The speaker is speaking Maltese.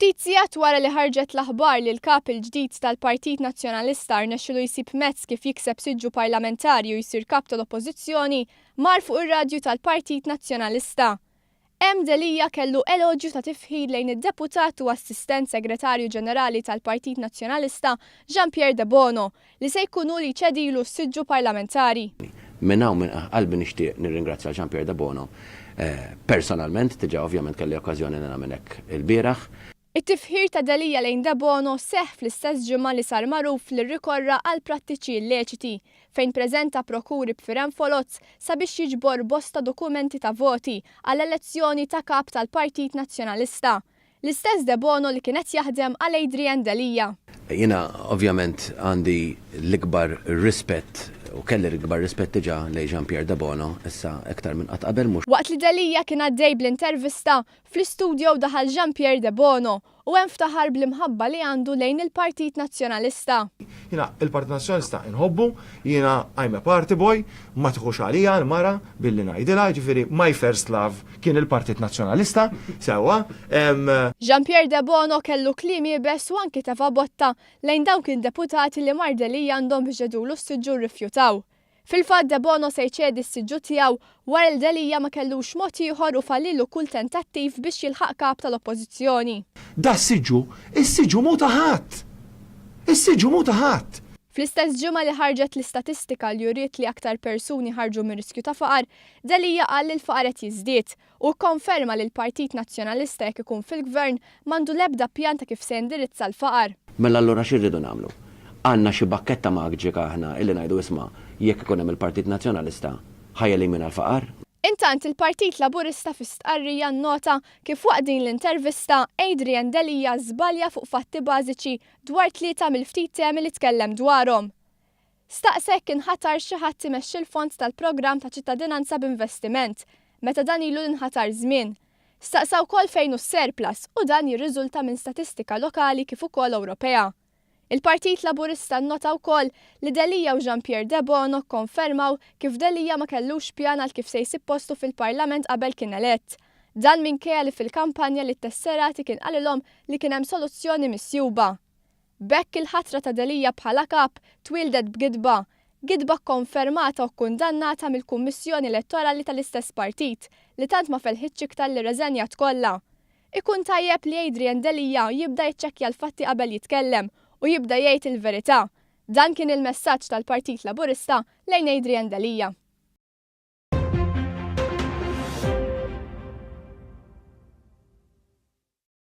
Ftit sigħat wara li ħarġet l-aħbar li l-Kap il-ġdid tal-Partit Nazzjonalista rnexxilu jsib mezz kif jikseb siġġu parlamentari u jsir Kap tal-Oppożizzjoni, mar fuq ir-radju tal-Partit Nazzjonalista. Hemm Delia kellu eloġju ta' tifħir lejn id-Deputat u Assistent Segretarju Ġenerali tal-Partit Nazzjonalista Jean Pierre Debono li se jkun hu li jċedilu s-siġġu parlamentari. Minn hawn minn qalbi nixtieq nirringrazzja 'l Jean Pierre Debono personalment, diġà ovvjament kelli okkażjoni li nagħmel hekk ilbieraħ. It-tifħir ta' Delia lejn Debono seħħ fl-istess ġimgħa li sar magħruf li rrikorra għal prattiċi illeċiti fejn preżenta prokuri b'firem foloz sabiex jiġbor bosta dokumenti ta' voti għall-elezzjoni ta' Kap tal-Partit Nazzjonalista. L-istess Debono li kien qed jaħdem għal Adrian Delia. Jiena ovvjament għandi l-ikbar rispett u kelli l-ikbar rispett diġà lejn Jean Pierre Debono, issa iktar minn qatt qabel mhux. Waqt li Delia kien għaddej bl-intervista, fl-istudio daħal Jean Pierre Debono u hemm ftaħar bl-imħabba li għandu lejn il-Partit Nazzjonalista. Jiena il-Partit Nazzjonalista inħobbu, jiena I'm a party boy, ma tiħux għalija l-mara billi ngħidilha, jiġifieri my first love kien il-Partit Nazzjonalista, sewwa. Jean Pierre Debono kellu kliem iebes u anki tefa' botta lejn dawk id-deputati li mar Delia għandhom biex ġedulu s-siġġu rrifjutaw. Fil-fatt Debono se jċedi s-siġġu tiegħu wara li Delia ma kellux mod ieħor u fallilu kull tentattiv biex jilħaq kap tal-Oppożizzjoni. Da s-siġġu, is-siġġu mhu ta' ħadd! Is-siġġu mhu ta' ħadd! Fl-istess ġimgħa li ħarġet l-istatistika li uriet li aktar persuni ħarġu mir-riskju ta' faqar, Delia qal li l-faqar qed jiżdied u kkonferma li l-Partit Nazzjonalista jekk ikun fil-Gvern m'għandu l-ebda pjan ta' kif se jindirizza l-faqar. Mela allura xi rridu nagħmlu? Għandna xi bakketta maġika aħna illi ngħidu isma' jekk ikun hemm il-Partit Nazzjonalista ħa jelimina l-faqar? Intant il-Partit Laburista fi stqarrija nnota kif waqt din l-intervista Adrian Delia żbalja fuq fatti bażiċi dwar tlieta mill-ftit temi li tkellem dwarhom. Staqsa jekk inħatarx xi ħadd imexxi l-fond tal-programm ta' ċittadinanza b'investiment, meta dan ilu li nħatar żmien. Staqsa wkoll fejn hu s-surplus u dan jirriżulta minn statistika lokali kif ukoll Ewropea. Il-Partit Laburista nnota wkoll li Delia u Jean Pierre Debono kkonfermaw kif Delia ma kellux pjan għal kif se jsib postu fil-Parlament qabel kien elett. Dan minkejja li fil-kampanja lit-tesserati kien qalilhom li kien hemm soluzzjoni misjuba. B'hekk il-ħatra ta' Delia bħala Kap twieldet b'gidba, gidba kkonfermata u kkundannata mill-Kummissjoni Elettorali tal-istess partit li tant ma felħitx iktar li rreżenjat kollha. Ikun tajjeb li Adrian Delia jibda jiċċekkja l-fatti qabel jitkellem u jibda jgħid il-verità. Dan kien il-messaġġ tal-Partit Laburista lejn Adrian Delia.